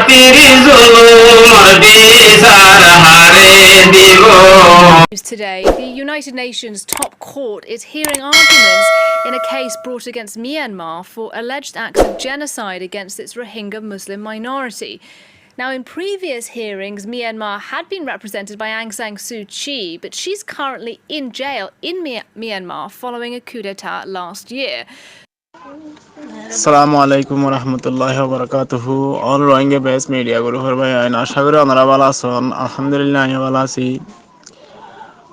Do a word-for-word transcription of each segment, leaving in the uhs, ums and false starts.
Firi zulumor bisar hare dibo. Today, the United Nations top court is hearing arguments in a case brought against Myanmar for alleged acts of genocide against its Rohingya Muslim minority. Now, in previous hearings, Myanmar had been represented by Aung San Suu Kyi, but she's currently in jail in Mya- Myanmar following a coup d'etat last year. Assalamu alaikum warahmatullahi wabarakatuhu. All Rohingya based media group or bái, añí asha gorí onora bála asón. Alhamdulillah, añí bála así.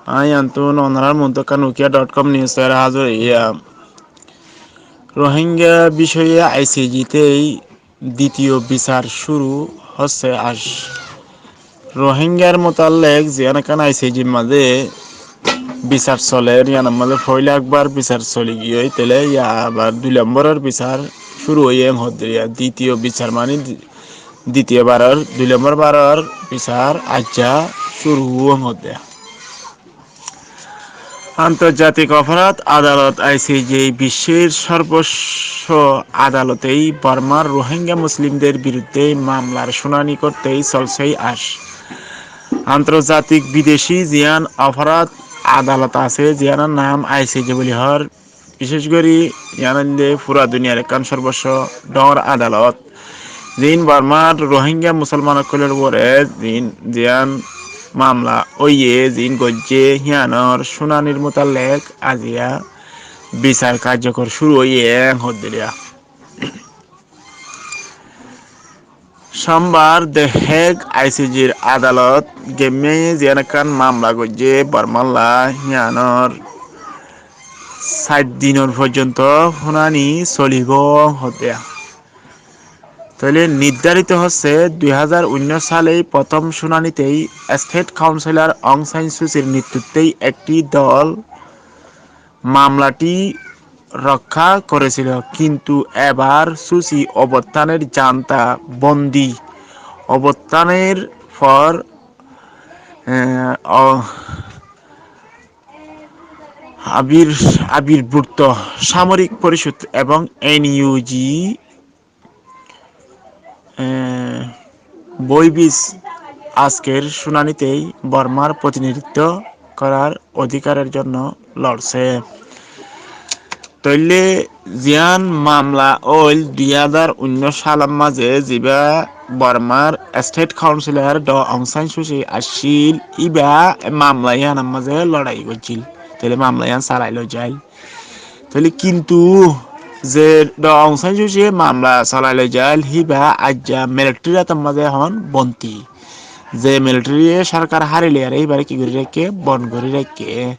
Añí iyantún onorar muúntu ekkan Ukiya dot com news loiyaré házir óiyi. Rohingya bicóye I C J tei ditiyo bisar cúru óiye aijja. Rohingyar mutallek ziyán ekkán I C J r mazé bisar soler, yíanor mazé foóila ekbar bisar soli giyói, tóile yá abar dui lombóror bisar cúru óiye hoódde. Ditiyo bisar mani di-, ditiyo baror, dui lombór baror bisar aijja cúru óiye hoódde. Antorjatik Oforad Adalot, I C J, biccór sorbocco adalotei Bormar Rohingya muslimder biruddé mamlar cúnani gortei solsé aijja. Antorjatik bideci ziyán oforad adalot asé, ziyánor nam I C J buli hoór, bicéc gorí yían óilde fura duniyar ekkán sorbocco dhoóñr adalot. Ziín Bormar Rohingya musolman ókkolor uore ziín, ziyán mamla óiye, ziín goijjé, híanor cúnanir mutallek aziya bisar karjokor cúru óiye hoódde. Cómbar The Hague I C J r adalot gemmé ziyán ekkán mamla goijjé Bormalla, híanor sair dinor foijjonto cúnani solibo hoódde. Tóile niddárito óiye dui házar uinnoc salei fottóm cúnanitei State Councilor Aung San Suu Kyi r netrictotei ekti dol mamlati rokká goresil, kintu ebar Suu Kyi obottánor zanta bondi, obottánor for, e, o-, abir-, abirburto samorik poricód ebong N U G, e, boibis azker cúnanitei Bormar protinidhitto gorar odhíkaror zonno lorse. Tóile ziyán mamla óil dui házar uinnoc salor mazé, ziba Bormar State Councilor Daw Aung San Suu Kyi accíl, íba mamla yíanor mazé lorai goijjíl. Tóile mamla yían salai loi zail. Tóile kintu ze Daw Aung San Suu Kyi ye mamla solai loi zail, híba aijja militarir átor mazé ehón bondi. Ze militariye sorkar hári loiyaré híbare ki gorí raikké? Bon gorí raikké.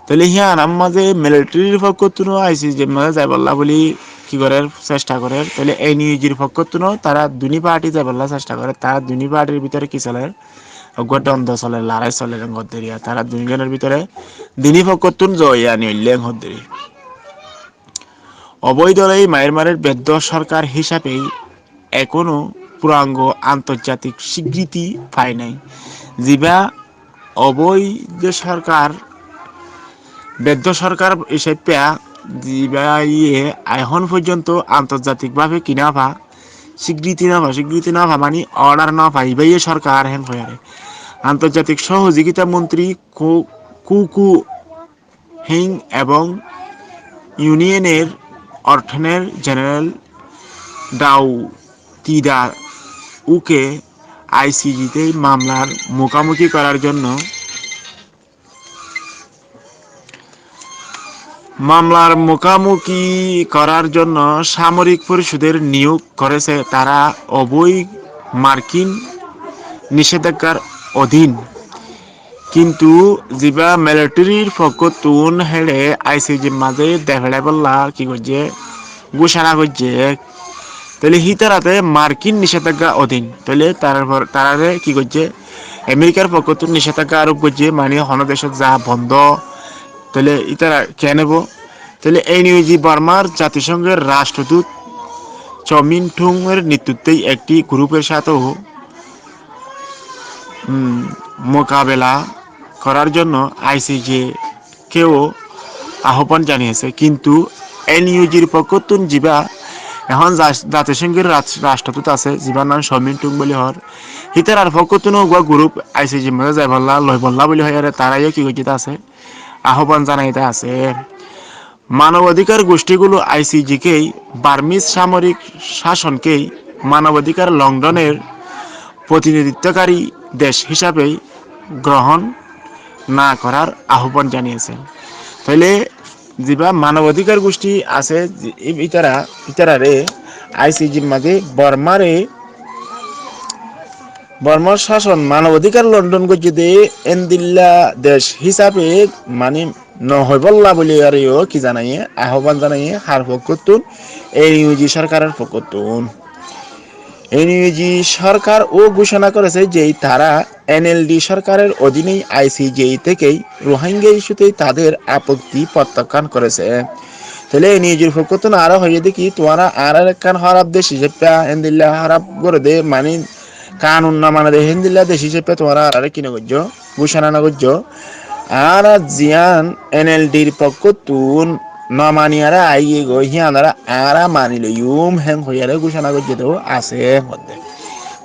Tóile híanor mazé militarir fokkóttuno I C J r mazé zaibolla buli ki gorer? Cesta gorer. Tóile N U G r fokkóttuno tara duní parti zaibolla cesta gorer. Tara duní partir bútore ki soler? Uggwá dhondo soler, lorai soler, engodderiya. Tara duní zonor bútore duní fokkóttun zoiyani óille engodderi. Oboidolei Myanmar or beddó sorkar hísabe ekonó furango antorjatik sikriti fai nai. Ziba oboido sorkar, beddó sorkar hísabe ziba iye ehón foijjonto antorjatik babe ki no fa, sikriti no fa, sikriti no fa mani order no fa, iba iye sorkar hén hoiyaré. Antorjatik sohojigita montri Ku-, Kuku Hing ebong Union or Attorney General Daw Tida Uke I C J te mamlar mukamuki gorar zonno, mamlar mukamuki gorar zonno samorik poricódor niyog gorese, tara oboid Markin nishedheggar odhín. Kintu ziba militarir fokkóttun héçe I C J r mazé defeçaibolla ki goijje? Gúcona goijje. Tóile hítara te Markin nishedhegga odhín. Tóile tarar for-, tarare ki goijje? Amerikar fokkóttun nishedhegga aróp goijje, mani honó decót za bondo. Tóile ítara kene bo? Tóile N U G Bormar zatisonghor rastrodut Cho Min Tung or netrictotei ekti gurupor sáte, um, mukabela gorar zonno I C J keó ahobban zaniyese, kintu N U G r fokkóttun ziba Ehón za-, zatisonggor ras-, rastrodut asé, zibár nam Somin Tung buli hoór. Hítarar fokkóttun uggúa gurúp ICJ r mazé zaibolla, loibolla buli hoiyóre tará yó ki goijjé de asé, ahóban zanai de asé. মানবাধিকার গোষ্ঠীগুলো আইসিজেকেই বার্মিজ সামরিক শাসনকেই মানবাধিকার লঙ্ঘনের প্রতিনিধিত্বকারী দেশ হিসাবেই গ্রহণ না করার আহ্বান জানিয়েছে। Tóile zibá manobadikar gucthí asé, zi-, í-, ítara, ítararé ICJ r mazé Bormáre, Bormár cácon manobadikar longón goijjé dé éndilla dec hísabe mani no hoibólla buli aró ki zanaiyé, ahóban zanaiyé, hár fokkóttun, NUG sórkaror fokkóttun. NUG sórkar ó gúcona gorése ze tará NLD sórkaror odíne ICJ téke Rohingya isyuté tader apotti prottóhán gorése. Tóile NUG r fokkóttun añára hoiyé dé ki, tuáñra añárar ekkán hóraf dec hísabe, héndilla hóraf goré dé, mani kanun no mane dé, héndilla dec hísabe tuáñra añárare ki no goijjó, gúcona no goijjó. Añára ziyán NLD r fokkóttun no maniyaré aiyí goi, híanoré añára mani loiyum, héen hoiyaré gúcona goijjé dé asé hoódde.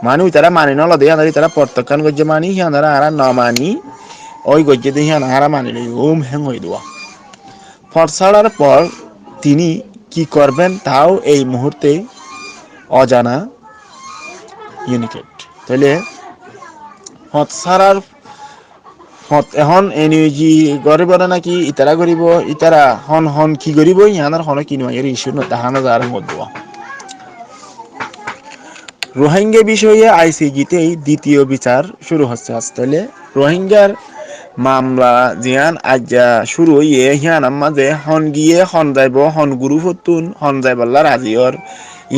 Mani ítara mani no lodé, híanoré ítara prottóhán goijjé, mani híanoré añára no mani, ói goijjé dé hían añára mani loiyum, héen hoiyé dé. পথ ছাড়ার পর তিনি কি করবেন তাও এই মুহূর্তে অজানা ইউনিকেট। Tóile fot sárar, fot ehón NUG goríbo né náki ítara goríbo, ítara hon hon ki goríbo, yiánor honó ki no aiyér, isyú no dahá no zar hoódde. Rohingya বিষয়ে আইসিজিতেই দ্বিতীয় বিচার শুরু হচ্ছে আজ। Tóile Rohingyar mamla ziyán aijja cúru óiye, híanor mazé hon giyé, hon zaibó, hon gurúfottún hon zaibolla razi ór,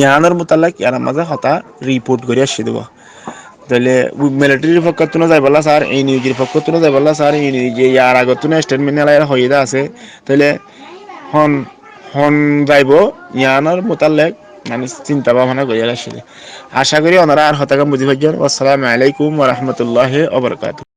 yiánor mutallek yiánor mazé hotá riport gorí aiccé dé. Tóile militarir fokkóttun ó zaibolla saár, NUG r fokkóttun ó zaibolla saár, NUG ye yar agottún ó esthetment diyaiyóre hoiyé dé asé. Tóile hon, hon zaibó, yiánor mutallek mani sinta bábona gorí aiccé dé. Acá gorí onora añár hotágan buzí faijjón. Wassalamu alaikum wa rahmatullahi wa barakatuhu.